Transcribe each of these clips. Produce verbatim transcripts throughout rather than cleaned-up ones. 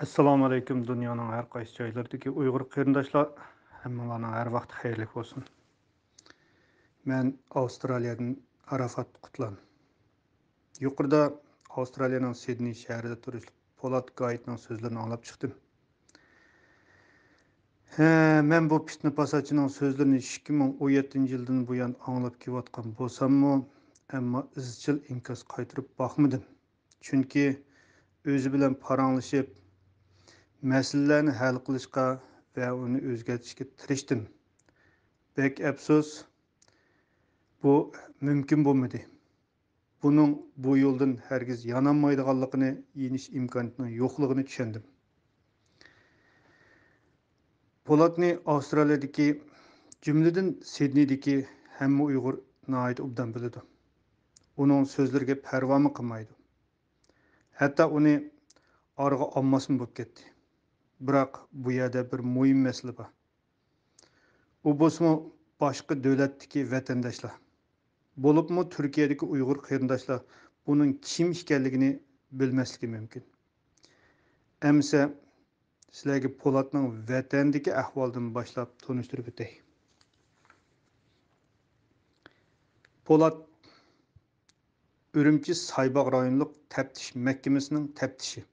ئەسسالامۇ ئەلەيكۇم، دۇنيانىڭ ھەر قايسى جايلىرىدىكى ئۇيغۇر قېرىنداشلار، ھەممىڭلارنىڭ ھەر ۋاقتى خەيرلىك بولسۇن. مەن ئاۋسترالىيەدىن ئاراپات قۇتلان. يۇقىرىدا ئاۋسترالىيەنىڭ سىدنېي شەھىرىدە تۇرۇشلۇق پولات گايتنىڭ سۆزلىرىنى ئاڭلاپ چىقتىم. ھە، مەن بۇ پىتنە پاساتچىنىڭ سۆزلىرىنى ئىككى مىڭ ئون يەتتىنچى يىلدىن بۇيان ئاڭلاپ كېلىۋاتقان بولساممۇ، ئەمما ئىزچىل ئىنكاس قايتۇرۇپ باقمىدىم. چۈنكى ئۆزى بىلەن پاراڭلىشىپ، مەسىلىلەرنى ھەل قىلىشقا ۋە ئۇنى ئۆزگەرتىشكە تىرىشتىم. بەك ئەپسۇس، بۇ مۇمكىن بولمىدى. بۇنىڭ بۇ يولدىن ھەرگىز يانالمايدىغانلىقىنى، يېنىش ئىمكانىيىتىنىڭ يوقلۇقىنى چۈشەندىم. پولاتنى ئاۋسترالىيەدىكى، جۈملىدىن سىدنېيدىكى ھەممە ئۇيغۇر ناھايىتى ئوبدان بىلىدۇ. ئۇنىڭ سۆزلىرىگە پەرۋامۇ قىلمايدۇ. ھەتتا ئۇنى ئارىغا ئالماسمۇ بولۇپ كەتتى. بىراق بۇ يەردە بىر مۇھىم مەسىلە بار. ئۇ بولسىمۇ باشقا دۆلەتتىكى ۋەتەنداشلار، بولۇپمۇ تۈركىيەدىكى ئۇيغۇر قېرىنداشلار بۇنىڭ كىم ئىكەنلىكىنى بىلمەسلىكى مۇمكىن. ئەمىسە سىلەرگە پولاتنىڭ ۋەتەندىكى ئەھۋالىدىن باشلاپ تونۇشتۇرۇپ ئۆتەي. پولات ئۈرۈمچى سايباغ رايونلۇق تەپتىش مەھكىمىسىنىڭ تەپتىشى.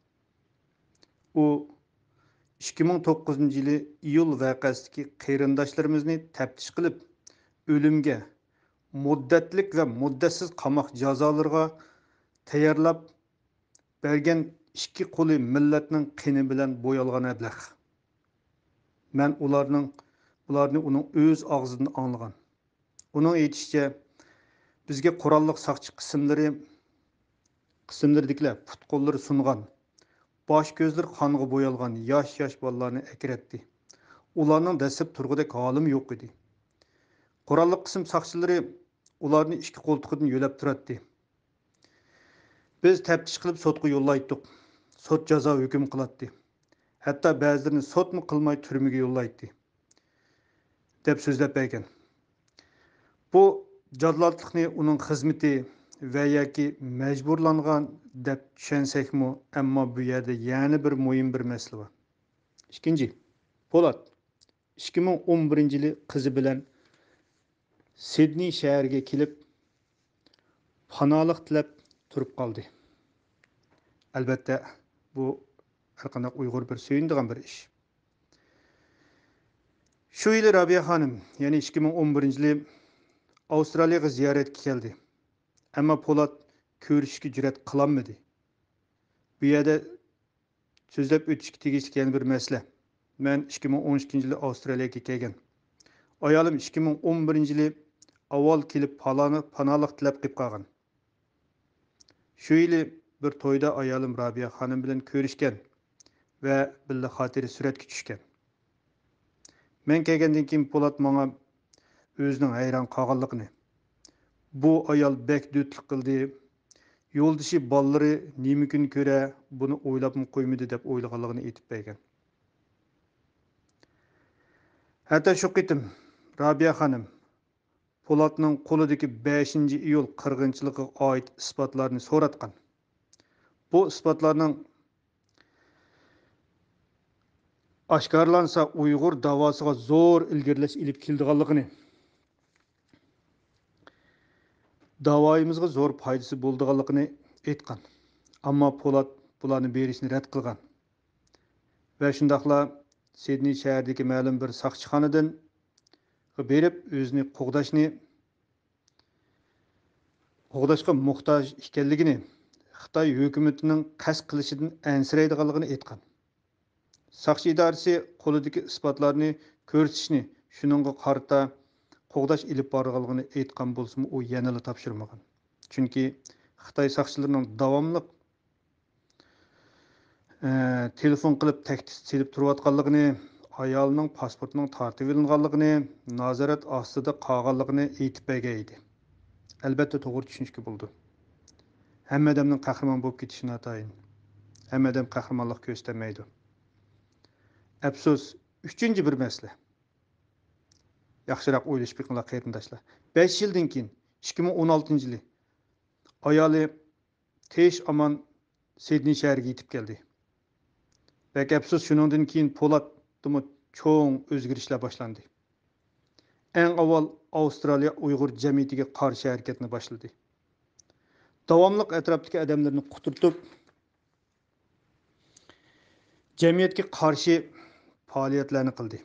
ئۇ ئىككى مىڭ توققۇزىنچى يىلى ئىيۇل ۋەقەسىدىكى قېرىنداشلىرىمىزنى تەپتىش قىلىپ، ئۆلۈمگە، مۇددەتلىك ۋە مۇددەتسىز قاماق جازالىرىغا تەييارلاپ بەرگەن ئىككى قولى مىللەتنىڭ قېنى بىلەن بويالغان ئەبلەخ. مەن ئۇلارنىڭ، بۇلارنى ئۇنىڭ ئۆز ئاغزىدىن ئاڭلىغان. ئۇنىڭ ئېيتىشىچە، بىزگە قوراللىق ساقچى قىسىملىرى، قىسىملىرىدىكىلەر پۇت-قوللىرى سۇنغان، باش-كۆزلىرى قانغا بويالغان ياش-ياش بالىلارنى ئەكىرەتتى. ئۇلارنىڭ دەسسەپ تۇرغۇدەك ھالىمۇ يوق ئىدى. قوراللىق قىسىم ساقچىلىرى ئۇلارنى ئىككى قولتۇقىدىن يۆلەپ تۇراتتى. بىز تەپتىش قىلىپ سوتقا يوللايتتۇق. سوت جازا ھۆكۈم قىلاتتى. ھەتتا بەزىلىرىنى سوتمۇ قىلماي تۈرمىگە يوللايتتى، دەپ سۆزلەپ بەرگەن. بۇ جاللاتلىقنى ئۇنىڭ خىزمىتى ۋە ياكى مەجبۇرلانغان دەپ چۈشەنسەكمۇ، ئەمما بۇ يەردە يەنە بىر مۇھىم بىر مەسىلە بار. ئىككىنچى، پولات ئىككى مىڭ ئون بىرىنچى يىلى قىزى بىلەن سىدنېي شەھىرىگە كېلىپ، پاناھلىق تىلەپ تۇرۇپ قالدى. ئەلبەتتە، بۇ ھەرقانداق ئۇيغۇر بىر سۆيۈنىدىغان بىر ئىش. شۇ يىلى رابىيە خانىم، يەنى ئىككى مىڭ ئون بىرىنچى يىلى ئاۋسترالىيەگە زىيارەتكە كەلدى. ئەمما پولات كۆرۈشۈشكە جۈرئەت قىلالمىدى. بۇ يەردە سۆزلەپ ئۆتۈشكە تېگىشلىك يەنە بىر مەسىلە. مەن ئىككى مىڭ ئون ئىككىنچى يىلى ئاۋسترالىيەگە كەلگەن. ئايالىم ئىككى مىڭ ئون بىرىنچى يىلى ئاۋۋال كېلىپ پانا-، پاناھلىق تىلەپ قېلىپ قالغان. شۇ يىلى بىر تويدا ئايالىم رابىيە خانىم بىلەن كۆرۈشكەن ۋە بىللە خاتىرە سۈرەتكە چۈشكەن. مەن كەلگەندىن كېيىن پولات ماڭا ئۆزىنىڭ ھەيران قالغانلىقىنى، بۇ ئايال بەك دۆتلۈك قىلدى، يولدىشى، بالىلىرى نېمە كۈن كۆرە، بۇنى ئويلاپمۇ قويمىدى، دەپ ئويلىغانلىقىنى ئېيتىپ بەرگەن. ھەتتا شۇ قېتىم رابىيە خانىم پولاتنىڭ قولىدىكى بەشىنچى ئىيۇل قىرغىنچىلىقىغا ئائىت ئىسپاتلارنى سوراتقان. بۇ ئىسپاتلارنىڭ ئاشكارىلانسا ئۇيغۇر داۋاسىغا زور ئىلگىرىلەش ئېلىپ كېلىدىغانلىقىنى، داۋايىمىزغا زور پايدىسى بولىدىغانلىقىنى ئېيتقان. ئەمما پولات بۇلارنى بېرىشنى رەت قىلغان. ۋە شۇنداقلا سىدنېي شەھىرىدىكى مەلۇم بىر ساقچىخانىدىن بېرىپ ئۆزىنى قوغداشنى، قوغداشقا موھتاج ئىكەنلىكىنى، خىتاي ھۆكۈمىتىنىڭ قەست قىلىشىدىن ئەنسىرەيدىغانلىقىنى ئېيتقان. ساقچى ئىدارىسى قولىدىكى ئىسپاتلارنى كۆرسىتىشنى، شۇنىڭغا قارىتا قوغداش ئېلىپ بارغانلىقىنى ئېيتقان بولسىمۇ، ئۇ يەنىلا تاپشۇرمىغان. چۈنكى خىتاي ساقچىلىرىنىڭ داۋاملىق ئە، تېلېفون قىلىپ تەھدىت سېلىپ تۇرۇۋاتقانلىقىنى، ئايالىنىڭ پاسپورتىنىڭ تارتىۋېلىنغانلىقىنى، نازارەت ئاستىدا قالغانلىقىنى ئېيتىپ بەرگەن ئىدى. ئەلبەتتە، توغرا چۈشىنىشكە بولىدۇ. ھەممە ئادەمنىڭ قەھرىمان بولۇپ كېتىشى ناتايىن. ھەممە ئادەم قەھرىمانلىق كۆرسىتەلمەيدۇ. ئەپسۇس، ئۈچىنچى بىر مەسىلە. ياخشىراق ئويلىشىپ بېقىڭلار، قېرىنداشلار. بەش يىلدىن كېيىن، ئىككى مىڭ ئون ئالتىنچى يىلى، ئايالى تىنچ ئامان سىدنېي شەھىرىگە يېتىپ كەلدى. بەك ئەپسۇس، شۇنىڭدىن كېيىن پولاتتىمۇ چوڭ ئۆزگىرىشلەر باشلاندى. ئەڭ ئاۋۋال ئاۋسترالىيە ئۇيغۇر جەمئىيىتىگە قارشى ھەرىكەتنى باشلىدى. داۋاملىق ئەتراپتىكى ئادەملىرىنى قۇترىتىپ، جەمئىيەتكە قارشى پائالىيەتلەرنى قىلدى.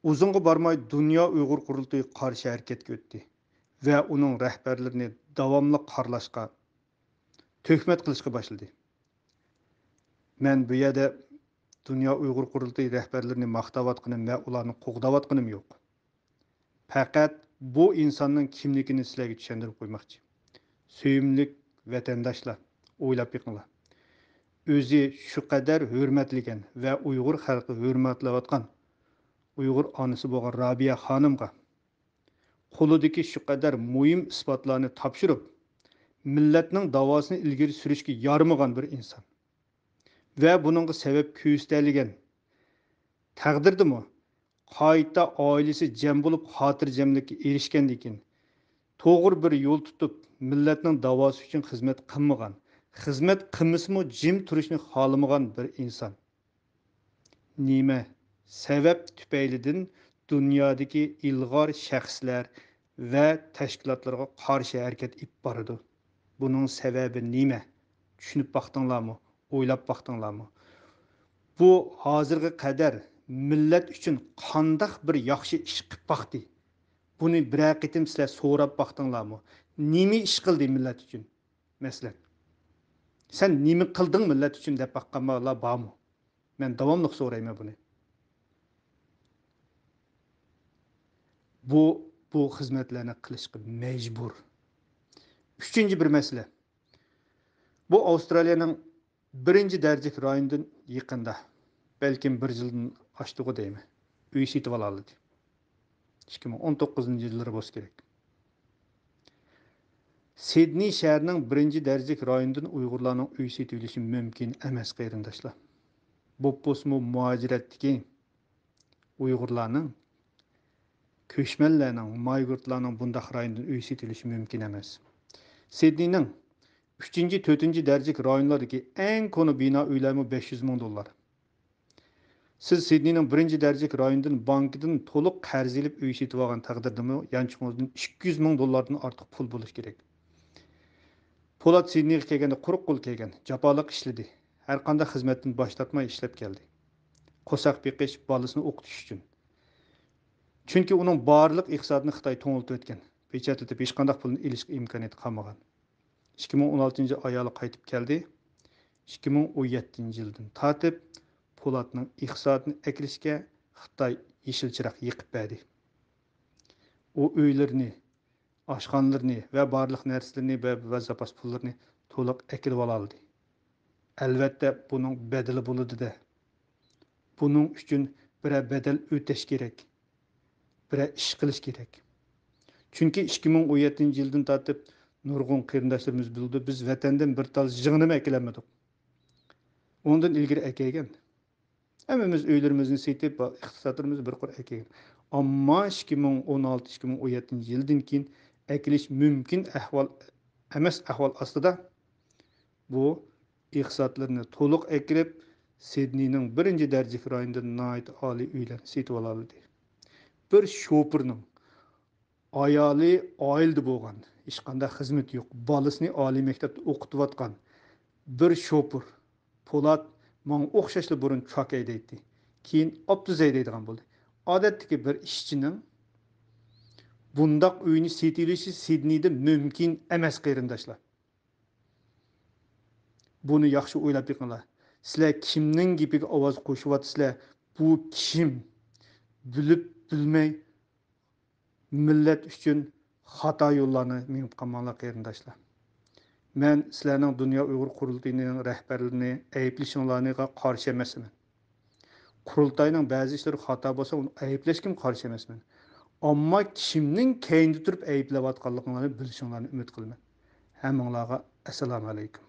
ئۇزۇنغا بارماي دۇنيا ئۇيغۇر قۇرۇلتىيىغا قارشى ھەرىكەتكە ئۆتتى ۋە ئۇنىڭ رەھبەرلىرىنى داۋاملىق خارلاشقا، تۆھمەت قىلىشقا باشلىدى. مەن بۇ يەردە دۇنيا ئۇيغۇر قۇرۇلتىيى رەھبەرلىرىنى ماختاۋاتقىنىم ۋە ئۇلارنى قوغداۋاتقىنىم يوق. پەقەت بۇ ئىنساننىڭ كىملىكىنى سىلەرگە چۈشەندۈرۈپ قويماقچى. سۆيۈملۈك ۋەتەنداشلار، ئويلاپ بېقىڭلار. ئۆزى شۇ قەدەر ھۆرمەتلىگەن ۋە ئۇيغۇر خەلقى ھۆرمەتلەۋاتقان ئۇيغۇر ئانىسى بولغان رابىيە خانىمغا قولىدىكى شۇ قەدەر مۇھىم ئىسپاتلارنى تاپشۇرۇپ، مىللەتنىڭ داۋاسىنى ئىلگىرى سۈرۈشكە يارىمىغان بىر ئىنسان. ۋە بۇنىڭغا سەۋەب كۆرسىتەلىگەن تەقدىردىمۇ، قايتا ئائىلىسى جەم بولۇپ خاتىرجەملىككە ئېرىشكەندىن كېيىن، توغرا بىر يول تۇتۇپ، مىللەتنىڭ داۋاسى ئۈچۈن خىزمەت قىلمىغان، خىزمەت قىلمىسىمۇ جىم تۇرۇشنى خالىمىغان بىر ئىنسان. نېمە سەۋەب تۈپەيلىدىن دۇنيادىكى ئىلغار شەخسلەر ۋە تەشكىلاتلارغا قارشى ھەرىكەت ئېلىپ بارىدۇ؟ بۇنىڭ سەۋەبى نېمە؟ چۈشىنىپ باقتىڭلارمۇ؟ ئويلاپ باقتىڭلارمۇ؟ بۇ ھازىرغا قەدەر مىللەت ئۈچۈن قانداق بىر ياخشى ئىش قىلىپ باقتى؟ بۇنى بىرەر قېتىم سىلەر سوراپ باقتىڭلارمۇ؟ نېمە ئىش قىلدى مىللەت ئۈچۈن؟ مەسىلەن، سەن نېمە قىلدىڭ مىللەت ئۈچۈن دەپ باققانلار بارمۇ؟ مەن داۋاملىق سورايمەن بۇنى. بۇ، بۇ خىزمەتلەرنى قىلىشقا مەجبۇر. ئۈچىنچى بىر مەسىلە. بۇ ئاۋسترالىيەنىڭ بىرىنچى دەرىجىلىك رايوندىن يېقىندا، بەلكىم بىر يىلدىن ئاشتىغۇ دەيمەن، ئۆي سېتىۋالالىدى. ئىككى مىڭ ئون توققۇزىنچى يىللىرى بولسا كېرەك. سىدنېي شەھىرىنىڭ بىرىنچى دەرىجىلىك رايونىدىن ئۇيغۇرلارنىڭ ئۆي سېتىۋېلىشى مۇمكىن ئەمەس، قېرىنداشلار. بولۇپمۇ مۇھاجىرەتتىكى ئۇيغۇرلارنىڭ، كۆچمەنلەرنىڭ، مايگرانتلارنىڭ بۇنداق رايوندىن ئۆي سېتىۋېلىشى مۇمكىن ئەمەس. سىدنېينىڭ ئۈچىنچى، تۆتىنچى دەرىجىلىك رايونلاردىكى ئەڭ كونا بىنا ئۆيلەرمۇ بەش يۈز مىڭ دوللار. سىز سىدنېينىڭ بىرىنچى دەرىجىلىك رايونىدىن بانكىدىن تولۇق قەرز ئېلىپ ئۆي سېتىۋالغان تەقدىردىمۇ، يانچۇقىڭىزدىن ئىككى يۈز مىڭ دوللاردىن ئارتۇق پۇل بولۇشى كېرەك. پولات سىدنېيغا كەلگەندە قۇرۇق قول كەلگەن، جاپالىق ئىشلىدى. ھەرقانداق خىزمەتتىن باش تارتماي ئىشلەپ كەلدى. قورساق بېقىش، بالىسىنى ئوقۇتۇش ئۈچۈن. چۈنكى ئۇنىڭ بارلىق ئىقتىسادىنى خىتاي توڭلىتىۋەتكەن. پېچەتلىتىپ ھېچقانداق پۇلنى ئېلىشقا ئىمكانىيىتى قالمىغان. ئىككى مىڭ ئون ئالتىنچى يىلى ئايالى قايتىپ كەلدى. ئىككى مىڭ ئون يەتتىنچى يىلدىن تارتىپ پولاتنىڭ ئىقتىسادىنى ئەكىرىشكە خىتاي يېشىل چىراغ يېقىپ بەردى. ئۇ ئۆيلىرىنى، ئاشخانىلىرىنى ۋە بارلىق نەرسىلىرىنى ۋە، ۋە زاپاس پۇللىرىنى تولۇق ئەكىرىۋالالىدى. ئەلۋەتتە، بۇنىڭ بەدىلى بولىدۇ-دە. بۇنىڭ ئۈچۈن بىرەر بەدەل ئۆتەش كېرەك. بىرەر ئىش قىلىش كېرەك. چۈنكى ئىككى مىڭ ئون يەتتىنچى يىلدىن تارتىپ نۇرغۇن قېرىنداشلىرىمىز بىلىدۇ، بىز ۋەتەندىن بىر تال يىڭنىمۇ ئەكېلەلمىدۇق. ئۇنىڭدىن ئىلگىرى ئەكەلگەن. ھەممىمىز ئۆيلىرىمىزنى سېتىپ، ئىقتىسادلىرىمىزنى بىر قۇر ئەكەلگەن. ئەمما ئىككى مىڭ ئون ئالتە، ئىككى مىڭ ئون يەتتىنچى يىلدىن كېيىن ئەكېلىش مۇمكىن ئەھۋال ئەمەس ئەھۋال ئاستىدا بۇ ئىقتىسادلىرىنى تولۇق ئەكىرىپ، سىدنېينىڭ بىرىنچى دەرىجىلىك رايونىدا ناھايىتى ئالىي ئۆيلەرنى سېتىۋالالىدى. بىر شوپۇرنىڭ ئايالى ئائىلىدە بولغان، ھېچقانداق خىزمىتى يوق، بالىسىنى ئالىي مەكتەپتە ئوقۇتۇۋاتقان بىر شوپۇر، پولات ماڭا ئوخشاشلا بۇرۇن چاك ھەيدەيتتى. كېيىن ئاپتوبۇس ھەيدەيدىغان بولدى. ئادەتتىكى بىر ئىشچىنىڭ بۇنداق ئۆينى سېتىۋېلىشى سىدنېيدا مۇمكىن ئەمەس، قېرىنداشلار. بۇنى ياخشى ئويلاپ بېقىڭلار. سىلەر كىمنىڭ گېپىگە ئاۋاز قوشۇۋاتىسىلەر؟ بۇ كىم؟ بىلىپ بىلمەي مىللەت ئۈچۈن خاتا يوللارنى مېڭىپ قالماڭلار، قېرىنداشلار. مەن سىلەرنىڭ دۇنيا ئۇيغۇر قۇرۇلتىيىنىڭ رەھبەرلىرىنى ئەيىبلىشىڭلارغا قارشى ئەمەسمەن. قۇرۇلتاينىڭ بەزى ئىشلىرى خاتا بولسا، ئۇنى ئەيىبلەشكىمۇ قارشى ئەمەسمەن. ئەمما كىمنىڭ كەينىدە تۇرۇپ ئەيىبلەۋاتقانلىقىڭلارنى بىلىشىڭلارنى ئۈمىد قىلىمەن. ھەممىڭلارغا ئەسسالامۇ ئەلەيكۇم.